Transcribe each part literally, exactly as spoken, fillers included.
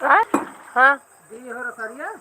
हाँ, हाँ। दी हो रसरिया।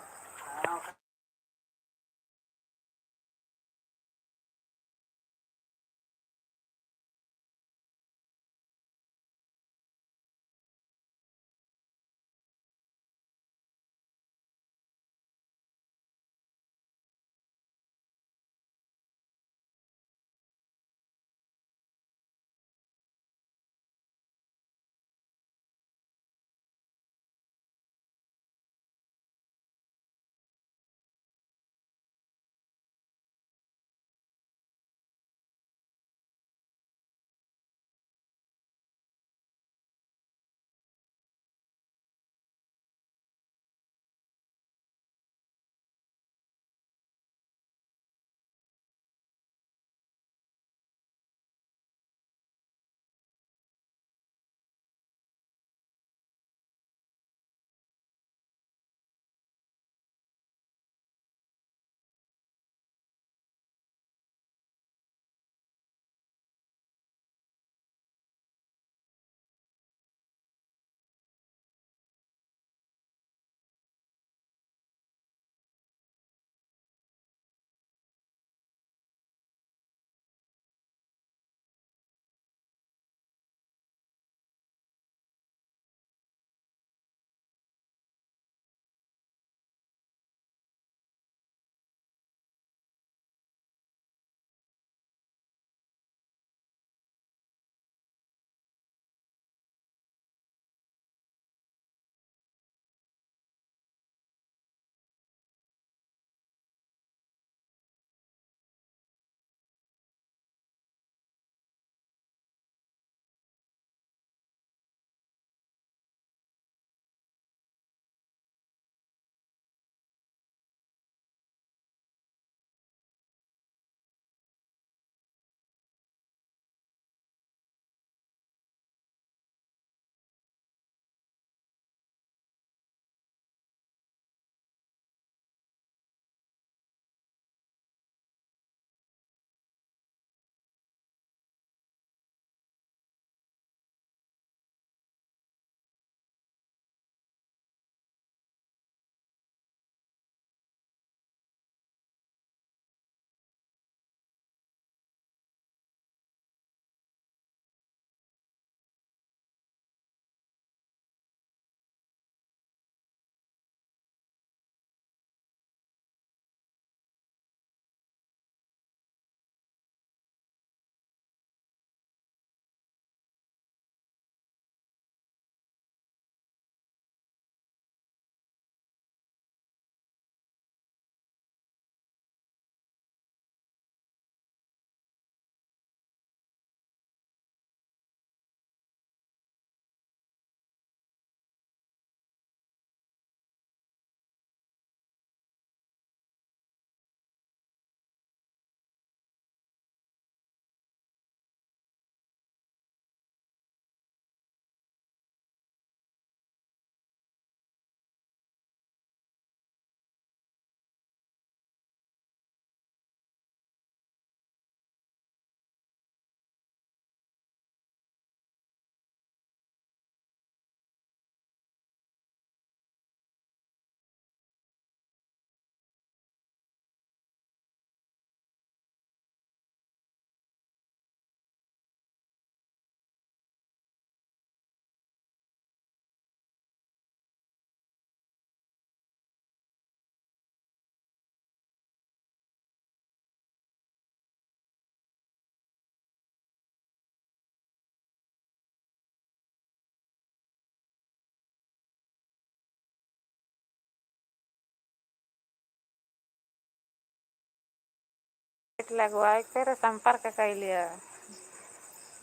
लाइट लगवाए के रहे, संपर्क कइलिया।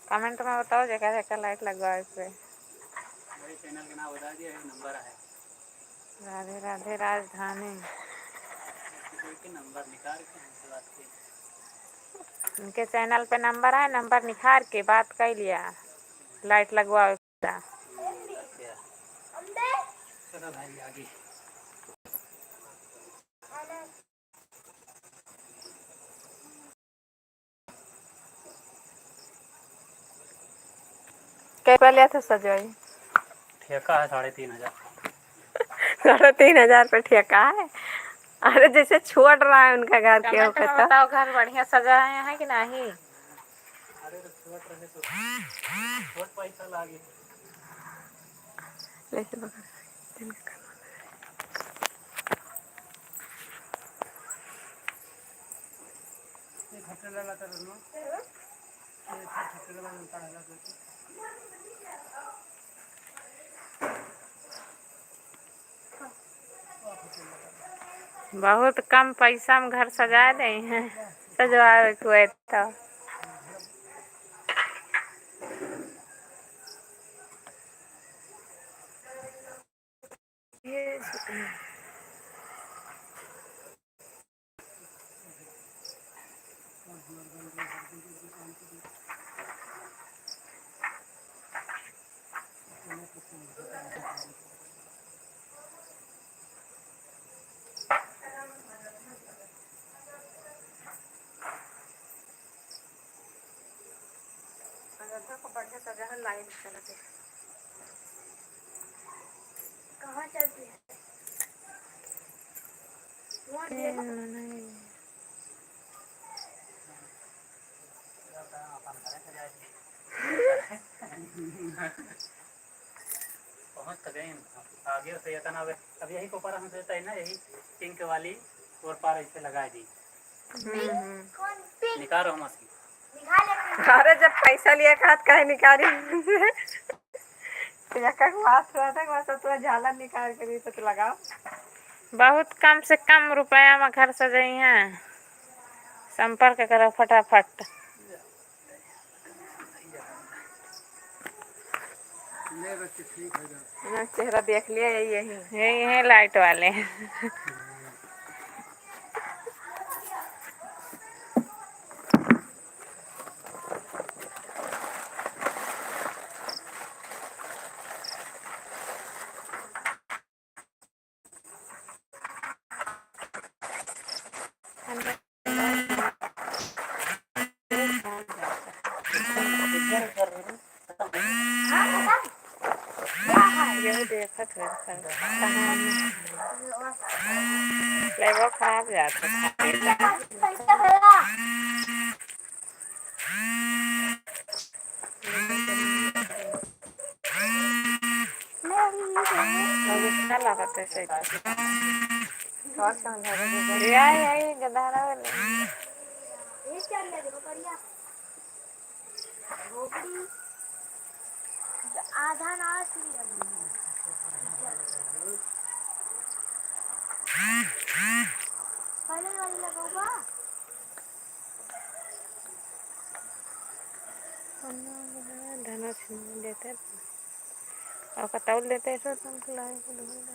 कमेंट में बताओ, जेका जेका लाइट लगवाए के रहे। मेरे चैनल के नाम बता दिया, एक नंबर है। राधे राधे राजधानी। कोई के नंबर निकाल के हमसे बात की। उनके चैनल पे नंबर है, नंबर निकाल के बात कइलिया, लाइट लगवाए के। चलो भाई आगे। कै रुपया लिया था सजवाई? ठेका है साढ़े तीन हजार। साढ़े तीन हजार पे ठेका है। अरे, जैसे छोड़ रहा है उनका घर के होके तो। बताओ, घर बढ़िया सजाए हैं कि नहीं? अरे, तो छोट रहे तो, छोट पैसा लागे। ले से पकड़। ये खट्टे लगा था रनो। ये खट्टे लगा था, लगा था। बहुत कम पैसा में घर सजा दे हैं, सजवावे के होए तो। अयोध्या को बढ़िया सजा है, लाइन चलते। कहाँ चलती है? वहाँ देखो। पहुँच तो गए हम। आगे से इतना, अब, अब यही को पर हम सोचता है ना, यही पिंक वाली और पार ऐसे लगा दी। हम्म, हम्म। निकाल रहा हूँ मशीन। अरे, जब पैसा लिया का हाथ काहे निकाली? तो यका के हाथ रहता है, बस तो झालर निकाल के भी तो लगाओ। बहुत कम से कम रुपया में घर सजई हैं। संपर्क करो फटाफट। ले बच्चे, ठीक हो जाओ। ना, चेहरा देख लिया, यही, यही। यही है लाइट वाले। यही देखत है सब। कहाँ में? लेबो खराब जात है। अब अच्छा लागत है सही। और कहाँ धरे के बा? ले आई, आई, गदहरा वाले। आधा ना। पहले वाली लगाओ बा। धनुष देते, और कतौल देते, ऐसे तुम खिलाए को ढूंढ।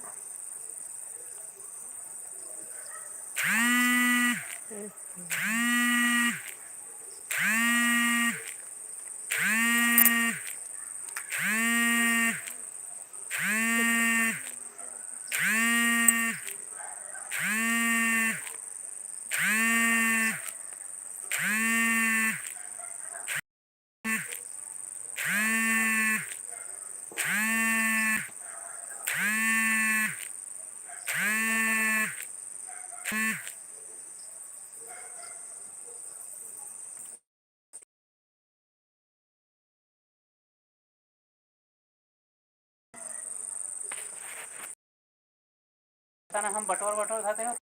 ना हम बटोर बटोर खाते हैं।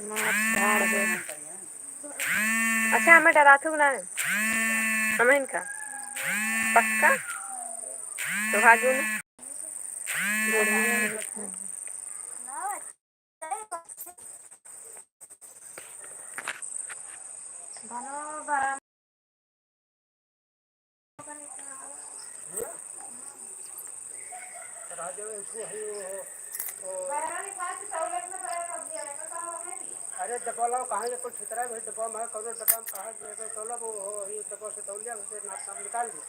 मार धाड़ दे। अच्छा, हमें डराथू ना, हमें इनका पक्का सुहागिन। अरे डब्बा लाओ, कहाँ ये कुल छितरा है, डब्बा में, कौनो डब्बा में कहाँ जे है, तौला वो हो, ये डब्बा से तौलिया, उसे नाप, नाप निकाल दो।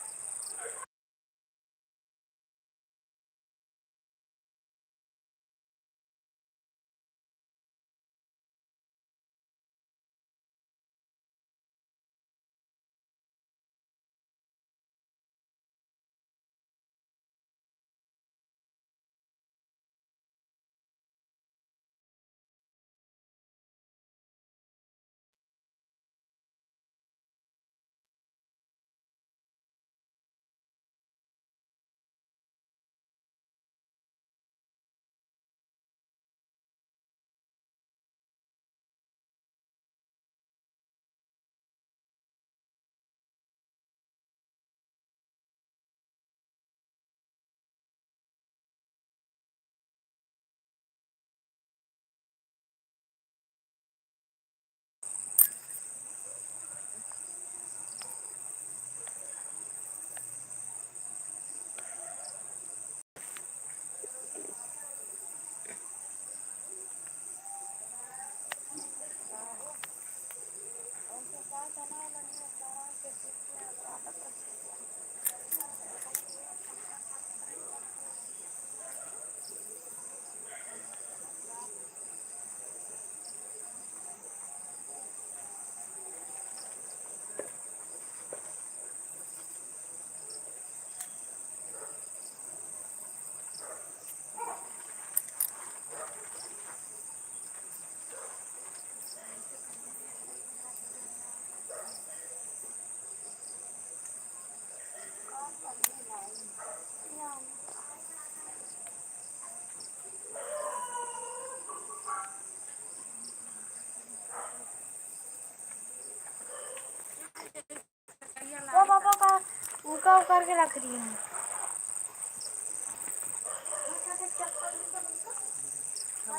तो करके रख रही हूँ।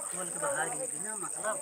खोल के बाहर गिर गई ना, मतलब।